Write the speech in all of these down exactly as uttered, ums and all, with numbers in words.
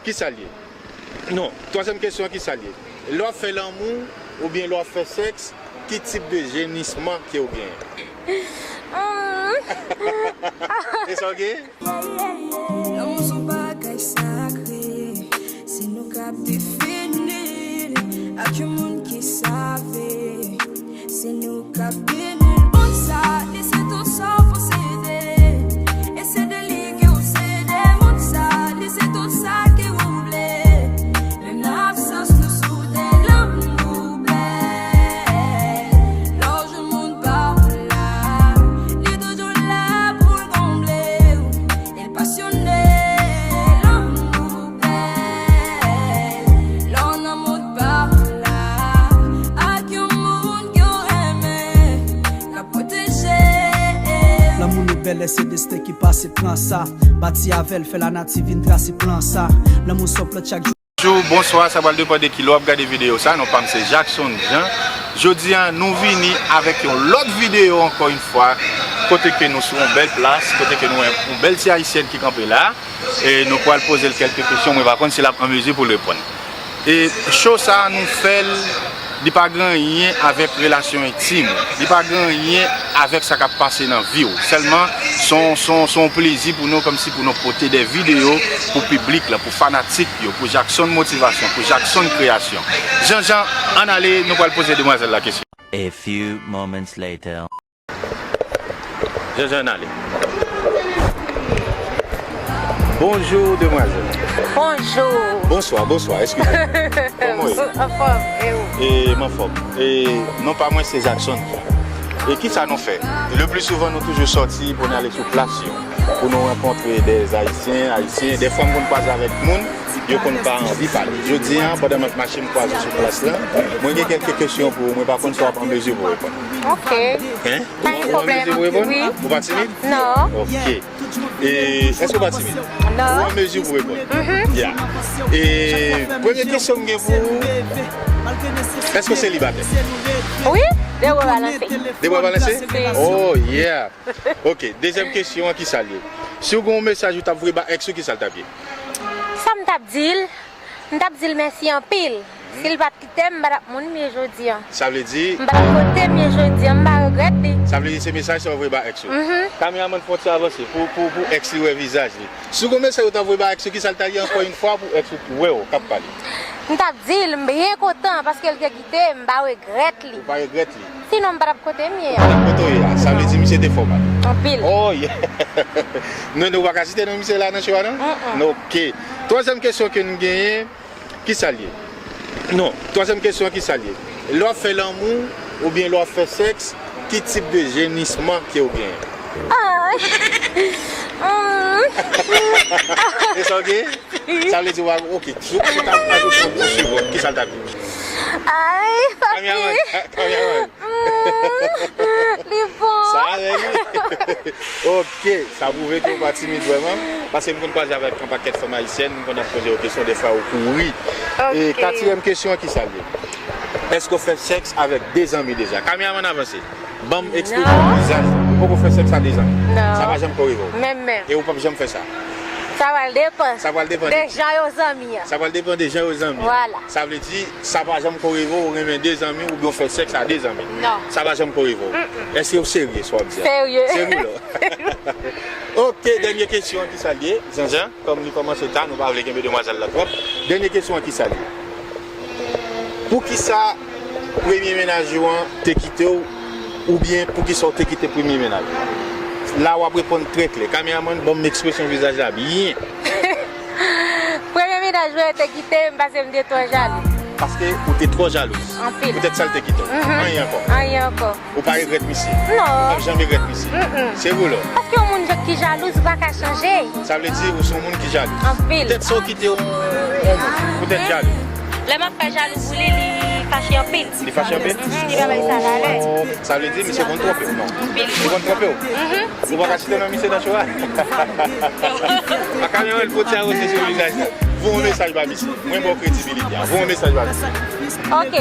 Kisa l ye? Non, twazyèm kesyon an, kisa l ye? Lè w ap fè lanmou oubyen lè w ap fè sèks, ki tip de jenisman ke w genyen? E sa w genyen? Lanmou se yon bagay sakre, se nou k ap defini l ak yon moun ki save. Se nou k ap beni l. Moun sa, li se tout sa w posede. E se de li ke w sede. Moun sa, li se tout sa ke w vle. Menm nan absans nou soude. Lanmou bèl. Lè w jwenn moun pa w la, li toujou la pou l konble w. Pasyone, lanmou bèl. Lè w nan mond pa w la, ak yon moun ke w renmen, k ap pwoteje. Lanmou nou bèl, lè se desten ki pase pran sa. Bati avè l, fè lanati vin trase plan sa. Lanmou se yon plant chak jou. Bonjou, bonswa, sa pral depann de ki lè w ap gade videyo sa. Non pa m se Jackson Jean. Jodi a, nou vini avèk yon lòt videyo ankò yon fwa, kote ke nou sou yon bèl plas, kote ke nou wè yon bèl ti ayisyèn ki kanpe la, e nou pral poze l kèlke kesyon, mwen pa konn si l ap an mezi pou l reponn. E show sa a, nou fè l, li pa gen anyen avèk relasyon entim ou, li pa gen anyen avèk sa k ap pase nan vi w. Sèlman, se yon, se yon, se yon plezi pou nou, kòmsi pou nou pote de videyo pou piblik la, pou fanatik yo, pou Jackson Motivation, pou Jackson Création. Jean Jean, ann ale, nou pral poze demwazèl la kesyon. A few moments later. Jean Jean, ann ale. Bonjou, demwazèl. Bonjou. Bonswa, bonswa, eskize. Kòman w ye? Anfòm, e ou? E, m anfòm. E, non pa mwen se Jackson. E kisa nou fè? Le pli souvan, nou toujou sòti pou n ale sou plas yo, pou nou rankontre de Ayisyen, Ayisyen. Defwa, m konn kwaze avèk moun, yo konn pa anvi pale. Jodi a, pandan m ap mache, m kwaze sou plas la. Mwen gen kèlke kesyon pou ou, mwen pa konn si w ap an mezi pou reponn. Ok. Hein? Pa gen pwoblèm. Ou an mezi pou reponn? Wi. Ou pa timid? Non. Ok. E, èske w pa timid? Non. Ou an mezi pou reponn? Mhm. Ya. E, premye kesyon m gen pou ou, èske w selibatè? Wi, de bra balanse. De bra balanse? Wi. Oh, yeah. Ok, dezyèm kesyon an, kisa l ye? Si w gen yon mesaj ou t ap voye ba èks ou, kisa l t ap ye? Sa m t ap di l, m t ap di l mèsi anpil. Si l pa t kite m, m pa t ap moun m ye jodi a. Sa vle di? M pa t ap kote m ye jodi a, m pa regrèt li. Sa vle di se mesaj sa w voye ba èks ou? Mhm. Kameramann, fè yon ti avanse pou, pou, pou èks li wè vizaj li. Si w gen yon mesaj ou t ap voye ba èks ou, kisa l ta ye ankò yon fwa pou èks ou wè w k ap pale? M t ap di l m byen kontan paske l te kite m, m pa regrèt li. Ou pa regrèt li? Sinon, m pa t ap kote m ye a. Ou pa t ap kote w ye a. Sa vle di misye te fò mal. Anpil. Oh, yeah. Non, non, ou pa ka site non misye la nan show a, non? Mm-mm. Non, ok. Twazyèm kesyon ke n genyen, kisa l ye? Non, twazyèm kesyon an, kisa l ye? Lè w ap fè lanmou oubyen lè w ap fè sèks, ki tip de jenisman ke w genyen? Ah. Mm. E sa w genyen? Sa vle di w a, ok, sou, sou ta ajoute yon ti segonn, kisa l t ap di? Ay, papi. Kameramann, ka-, kameramann. Mm, li bon. Sa règle. Ok, sa pwouve ke w pa timid vrèman, paske m konn kwaze avèk yon pakèt fanm ayisyèn, m konn ap poze yo kesyon, defwa yo kouri. Ok. E katriyèm kesyon an, kisa l ye? Èske w fè sèks avèk de zanmi deja? Kameramann, avanse. Ban m ekspresyon vizaj ou. Ou poko fè sèks a de zanmi? Non. Sa pa janm ko rive w? Menm, menm. E ou p ap janm fè sa? Sa pral depann. Sa pral depann de jan yo zanmi an. Sa pral depann de jan yo zanmi an. Vwala. Sa vle di, sa pa janm ko rive w, ou renmen de zanmi w oubyen w fè sèks a de zanmi? Non. Sa pa janm ko rive w? Mm-mm. Èske w serye, sa w ap di a? Serye. Serye, la. Ok, dènye kesyon an, kisa l ye? Jean Jean, kòm li kòmanse ta, nou pa vle kenbe demwazèl la twòp. Dènye kesyon an, kisa l ye? Poukisa premye mennaj ou an te kite w, oubyen poukisa w te kite premye mennaj ou? La w ap reponn trè klè. Kameramann, ban m ekspresyon vizaj la byen. Premye mennaj mwen te kite m paske m te twò jalou. Paske ou te twò jalouz. Anpil. Poutèt sa l te kite w. Mhm. Anyen ankò. Anyen ankò. Ou pa regrèt misye? Non. Ou p ap janm regrèt misye? Mm-mm. Se vre, la. Paske yon moun ki jalouz ou pa ka chanje. Sa vle di ou se yon moun ki jalouz. Anpil. Poutèt sa w kite yon, yon moun. Poutèt jalou. Lè m ap fè jalou pou li, li fache anpil. Li fache anpil? Mhm, li pa bay sa valè. Oh, sa vle di misye konn twonpe w, non? Anpil. Li konn twonpe w? Mhm. Ou pa ka site non misye nan show a? Pa ka menm fè yon ti avanse sou vizaj la. Voye yon mesaj ba misye. Mwen ba w kredibilite a. Voye yon mesaj ba misye. Ok,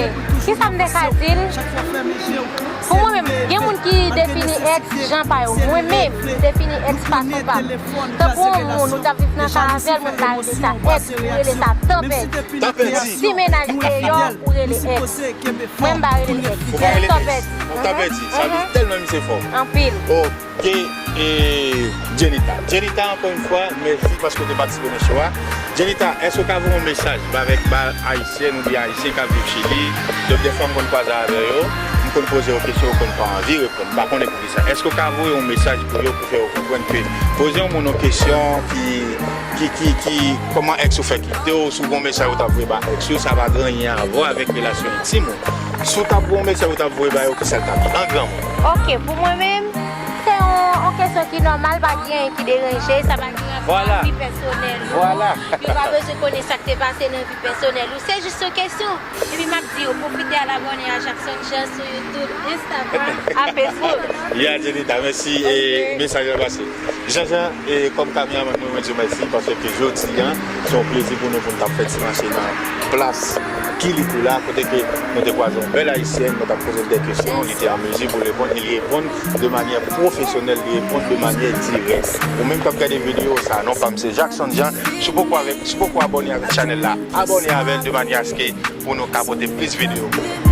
kisa m te ka di l? Pou mwen menm, gen moun ki defini ex jan pa yo. Mwen menm, m defini ex fason pa m. Tankou yon moun ou t ap viv nan kay avè l, mwen m pa rele sa ex, ou rele sa tan pèdi. Tan pèdi. Si mennaj deyò, ou rele ex. Mwen m pa rele l ex. Ou pa rele ex. Tan pèdi. Ou tan pèdi. Sa vle di tèlman misye fò. Anpil. Ok, e, Jenita. Jenita, ankò yon fwa, mèsi paske w te patisipe nan show a. Jenita, èske w ka voye yon mesaj ba, avèk, ba ayisyèn oubyen ayisyen k ap viv Chili? Donk, dèfwa m konn kwaze avè yo, m konn poze yo kesyon, yo konn pa anvi reponn. M pa konnen poukisa. Èske w ka voye yon mesaj pou yo, pou fè yo konprann ke poze yon moun yon kesyon ki, ki, ki, ki, kòman ex ou fè kite w, si w gen yon mesaj ou t ap voye ba ex ou, sa pa gen anyen a wè avèk relasyon entim ou. Si w t ap gen yon mesaj ou t ap voye ba yo, kisa l t ap ye? An gran mo. Ok, pou mwen menm, se yon, yon kesyon ki nòmal, pa gen anyen ki deranje, sa pa gen rapò ak vi pèsonèl nou. Vwala. Yo pa bezwen konnen sa k te pase nan vi pèsonèl ou. Se jis yon kesyon. Epi m ap di yo, pwofite al abòne a Jackson Jean sou YouTube, Instagram, ak Facebook. Ya, Jenita, mèsi. E mesaj la pase. Jean Jean, e kòm kameramann mwen, mwen di w mèsi paske jodi a, se yon plezi pou nou pou n t ap fè ti mache nan plas Killikou la, kote ke nou te kwaze yon bèl ayisyèn, nou t ap poze l de kesyon, li te an mezi pou reponn, e li reponn de manyè pwofesyonèl, li reponn de manyè dirèk. Ou menm k ap gade videyo sa, non pa m se Jackson Jean. Si w poko avèk, si w poko abòne avèk chanèl la, abòne avè l de manyè aske pou nou ka pote plis videyo pou ou.